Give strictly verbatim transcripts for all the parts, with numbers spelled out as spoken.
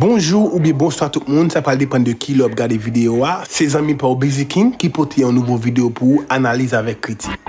Bonjou oubyen bonswa tout moun, sa pral depann de ki lè w ap gade videyo a. Se zanmi pa w Busy King ki pote yon nouvo videyo pou ou, analiz avèk kritik.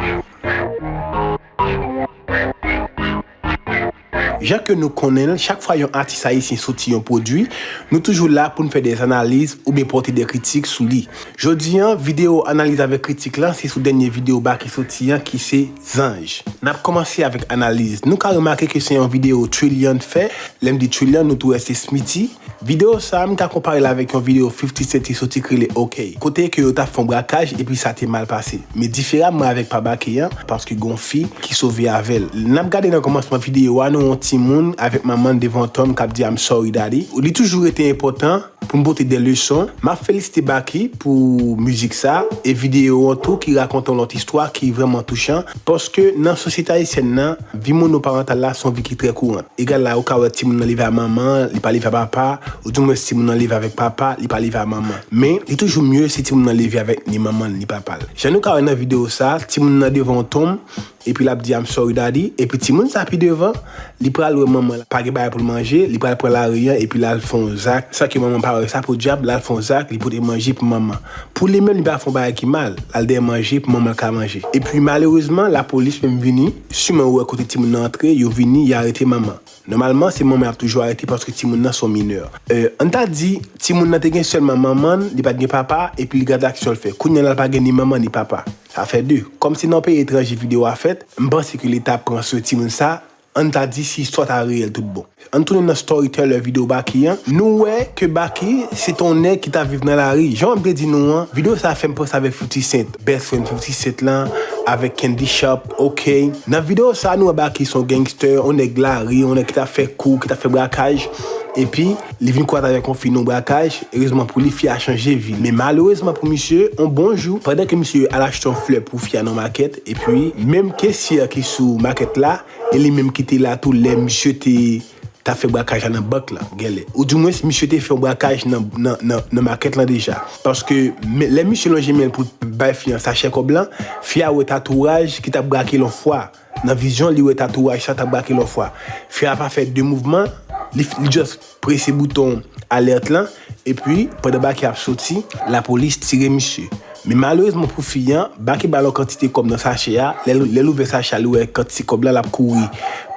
Jan ke nou konnen l, chak fwa yon atis ayisyen soti yon pwodui, nou toujou la pou n fè de analiz oubyen pote de kritik sou li. Jodi a, videyo analiz avèk kritik la, se sou dènye videyo Baky soti an ki se Zanj. N ap kòmanse avèk analiz. Nou ka remake ke se yon videyo Trillion fè. Lè m di Trillion, nou tou wè se Smithy. Videyo sa a, m ka konpare l avèk yon videyo fifty Cent te soti k rele OK, kote ke yo t ap fè yon brakaj epi sa te mal pase. Men diferaman avèk pa Baky an, paske gen yon fi ki sove avè l. N ap gade nan kòmansman videyo a, nou wè yon timoun avèk manman l devan yon tòm k ap di I'm sorry daddy. Li toujou rete enpòtan pou n pote de leson. M ap felisite Baky pou mizik sa e videyo an tou ki rakonte yon lòt istwa ki vrèman touchan, paske nan sosyete ayisyèn nan, vi monoparantal la se yon vi ki trè kouran. Egal la, ou ka wè timoun nan leve a manman, li pa leve a papa, oudimwens timoun nan leve avèk papa, li pa leve a manman. Men, li toujou mye si timoun nan leve avèk ni manman l, ni papa l. Jan nou ka wè nan videyo sa, timoun nan devan yon tonm, epi l ap di I'm sorry daddy, epi timoun sa pi devan, li pral wè manman l pa gen bagay pou l manje, li pral pran lari an, epi l al fè yon zak, san ke manman pa wè sa, podyab, l al fè yon zak, li pote manje pou manman. Pou li menm, li pa fè yon bagay ki mal, l al dèyè manje pou manman l ka manje. Epi malerezman, lapolis menm vini, siman yo wè kote timoun nan antre, yo vini, y arete manman. Nòmalman, se manman y ap toujou arete paske timoun nan se yon minè. Euh, ann ta di, timoun nan te gen sèlman manman l, li pa t gen papa, epi li gade aksyon l fè. Kounye a la, l pa gen ni manman ni papa. Sa fè de. Kòm se nan yon peyi etranje videyo a fèt, m panse ke Leta pran swen timoun sa, ann ta di si istwa ta reyèl tout bon. Ann tounen nan storyteller videyo Baky an, nou wè ke Baky se t on nèg ki t ap viv nan lari. Jan m te di nou an, videyo sa fè m panse avèk fifty Cent, best friend fifty Cent lan, avèk Candy Shop, OK. Nan videyo sa, nou wè Baky se yon gangster, yon nèg lari, yon nèg ki t ap fè kou, ki t ap fè brakaj. Epi, li vin kwaze avèk yon fi nan brakaj. Erezman pou li, fi a chanje vi l. Men malerezman pou misye, yon bon jou, pandan ke misye al achte yon flè pou fi a nan makèt, epi menm kesyè ki sou makèt la, e li menm ki te la tou lè misye te t ap fè brakaj la nan bank lan, genlè. Oudimwens, misye te fè yon brakaj nan, nan, nan, nan makèt lan deja. Paske men, lè misye lonje men l pou l bay fi an sachè kòb lan, fi a wè tatouraj ki t ap brake l yon fwa. Nan vizyon, li wè tatouraj sa t ap brake l yon fwa. Fi a pa fè de mouvman, li, li just prese bouton alèt lan, epi, pandan Baky ap soti, lapolis tire misye. Men malerezman pou fi an, Baky ba l yon kantite kòb nan sachè a, lè l, lè l ouvè sachè a, li wè kantite kòb la, l ap kouri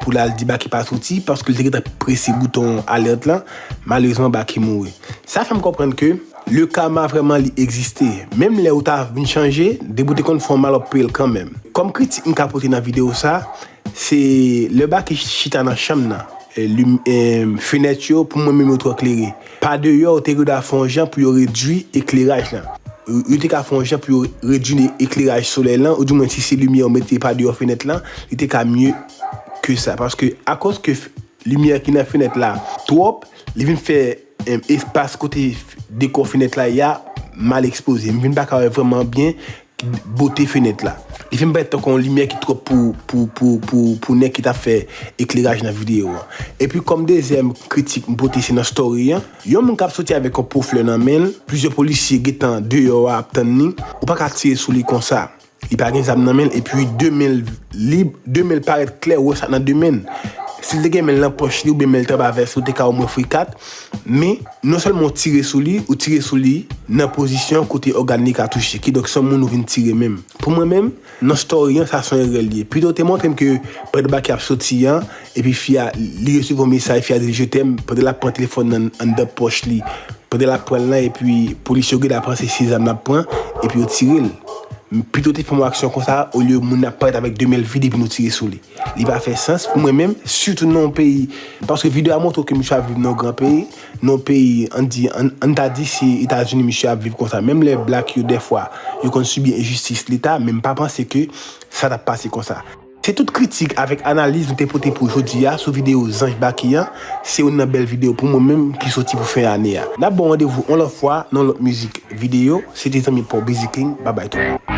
pou l al di Baky pa soti, paske l te gentan prese bouton alèt lan, malerezman Baky mouri. Sa fè m konprann ke le karma vrèman li egziste. Menm lè ou ta vin chanje, depi w te konn fè yon mal w ap peye l kanmenm. Kòm kritik m ka pote nan videyo sa, se lè Baky chita nan chanm nan, e, lim-, e, fenèt yo, pou mwen menm yo twò klere. Pa deyò, yo te dwe fè yon jan pou yo redwi ekleraj lan. Yo, yo te ka fè yon jan pou yo redwi ekleraj solèy lan, oudimwens si se limyè yo mete pa deyò fenèt lan, li te ka mye ke sa. Paske akoz ke f-, limyè ki nan fenèt la twòp, li vin fè, em, espas kote f-, dekò fenèt la ye a mal ekspoze. M vin pa ka wè vrèman byen bote fenèt la. Li fè m parèt tankou yon limyè ki twòp pou, pou, pou, pou, pou nèg ki t ap fè ekleraj nan videyo an. Epi kòm dezyèm kritik m pote se nan story an, yon moun k ap soti avèk yon po flè nan men l, plizyè polisye gentan deyò a ap tann li, ou pa ka tire sou li konsa. Li pa gen zam nan men l, epi de men l lib, de men l parèt klè, ou wè sa nan de men l. Si l te gen men l nan pòch li oubyen men l t anba vès li, ou te ka omwen frikat. Men, non sèlman ou tire sou li, ou tire sou li nan pozisyon kote ògàn li ka touche. Kidonk, se yon moun ou vin tire menm. Pou mwen menm, nan story an, sa se yon erè l ye. Pito te montre m ke pandan Baky ap soti an, epi fi a, li resevwa yon mesaj, fi a di l je t'aime, pandan l ap pran telefòn nan anndan pòch li, pandan l ap pran l lan, epi polis yo genlè panse se zam l ap pran, epi yo tire l. Pito te fè yon aksyon konsa, olye moun nan parèt avèk de men l vid epi nou tire sou li. Li pa fè sans pou mwen menm, sitou nan yon peyi, paske videyo a montre ke misye ap viv nan yon gran peyi, nan yon peyi, ann di, ann, ann ta di se Etazini misye ap viv konsa. Menm lè black yo, dèfwa, yo konn sibi enjistis Leta, men m pa panse ke sa t ap pase konsa. Se tout kritik avèk analiz nou te pote pou jodi a sou videyo Zanj Baky an. Se youn nan bèl videyo pou mwen menm ki soti pou fen ane a. N ap ba w randevou yon lòt fwa nan lòt mizik videyo. Se te zanmi pa w Busy King. Babay tout moun.